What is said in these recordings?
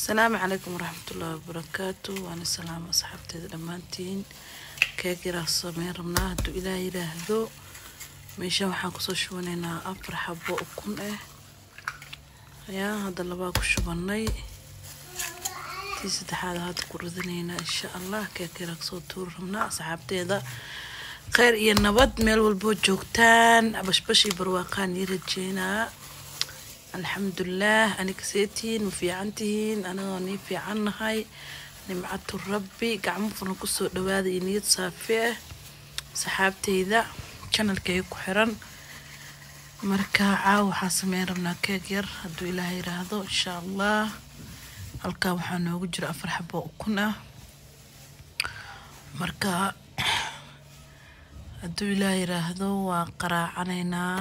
Asalaamu calaykum waraxmatullaahi wabarakaatu. Waana salaam asxaabteeda dhammaantiin. Keeg yaraa sameyn rabnaa hadduu Ilaah yiraahdo. Meeshan waxaan kusoo shubanaynaa 4 xabo ukun ah. Ayaa hadda 2 ku shubanay, tii saddexaad hadda ku ridanaynaa insha Allah. Keeg yaraa kasoo tuuri rabnaa. Asxaabteeda, kheyr iyo nabad meel walboo joogtaan, bashbash iyo barwaaqaan ii rajeynaa. Alxamdulilah. Aniga seetihiin? Ma fiican tihiin? Anagoo nii fiicannahay, nimcatu rabbi. Gacmo furan kusoo dhawaada iyo niyad saafi ah, saxaabteyda channelkayga ku xiran. Marka caawa waxaan sameyn rabnaa keeg yar hadduu Ilaah yiraahdo insha Allah. Halkaa waxaa noogu jira 4 xabo ukun ah. Marka hadduu Ilaah yiraahdo waa qaraacanaynaa,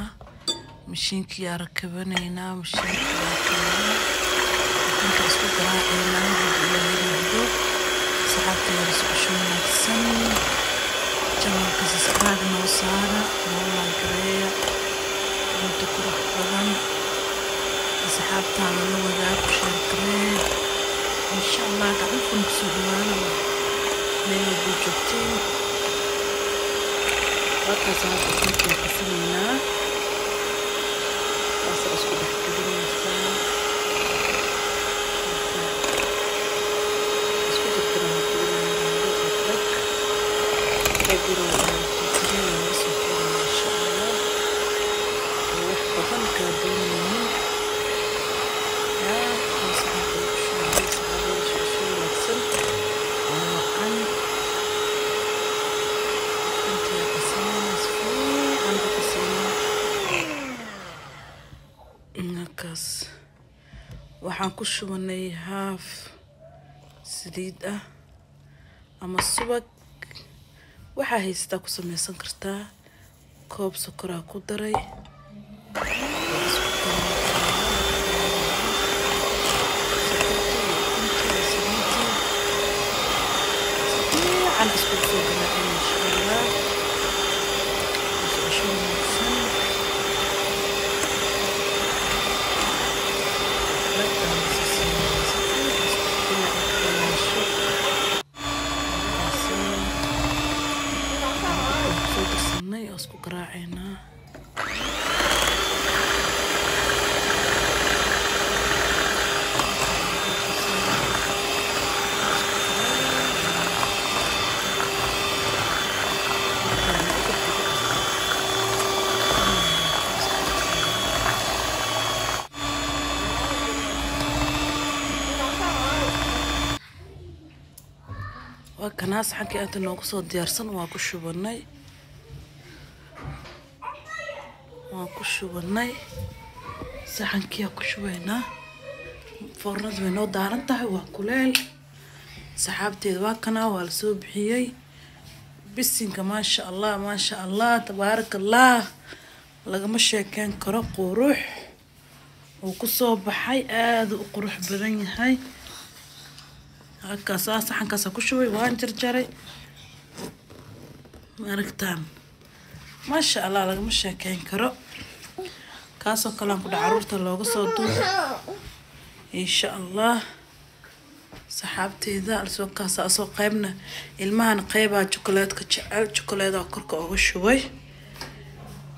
mashiinkii rakabanaynaa, mashiinkii ukunta isku garaacaynaa hadduu Ilaah yiraahdo. Saxaabteyda, socosho wanaagsan. Channelka subscribe noo saara, noo like gareeya, inta qurux badan asxaabtaada la wadaag, ku share garee insha Allah. Gacmo kusoo dhawaada meel walboo joogteen. Waakaas hadda ukuntii qasanaynaa, waasa isku dhex gelinaysaa. Marka isku dardara hadduu Ilaah yiraahdo. Adag keeg yar oo karin laga soo tuuraya insha Allah, oo wax badan kaa doonaynin. Yaa saxanka lagu shubay. Saxaabada, socosho wanaagsan oo wacan. Ukuntii qasanayna, si fiican u qasanaa. Markaas waxaan ku shubanay haaf saliid ah ama subag, waxaa haysataa ku sameysan kartaa. Koob sokoraa ku daray, waa isku garaacayaa sokorta iyo ukunta iyo saliidii, si fiican iskugu soo garaacayna insha Allah. Socosho wanaagsan. Raggaan si siinaya si fiican ilaa ay ka dhalaasho. Markaasi aan kusoo darsanay oo isku garaacaynaa. Waa kanaa saxankii aanta noogu soo diyaarsan, waa ku shubanay, waan ku shubanay saxankiyaa ku shubaynaa. Foornadu way noo daaran tahay, waa kuleel. Saxaabteeda, waa kanaa, waa lasoo bixiyey. Bisinka, maasha Allah, maasha Allah, tabaaraka Allah, lagama sheekeyn karo qurux uu kusoo baxay, aada u qurux badan yahay. Halkaasaa saxankaasaa ku shubay, waan jarjaray, maaragtaan? Maasha Allah, lagama sheekeyn karo. Kaasoo kale aan ku dhac caruurta looga soo duubo insha Allah. Saxaabteyda, soo kaasa asoo qaybna ilmahan, qeybaa jukuleedka jecel, jukuleedaa korka uga shubay.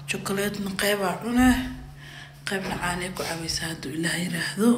Jukuleedna qeybaa cune, qeybna caanay ku cabaysa hadduu Ilaah yiraahdo.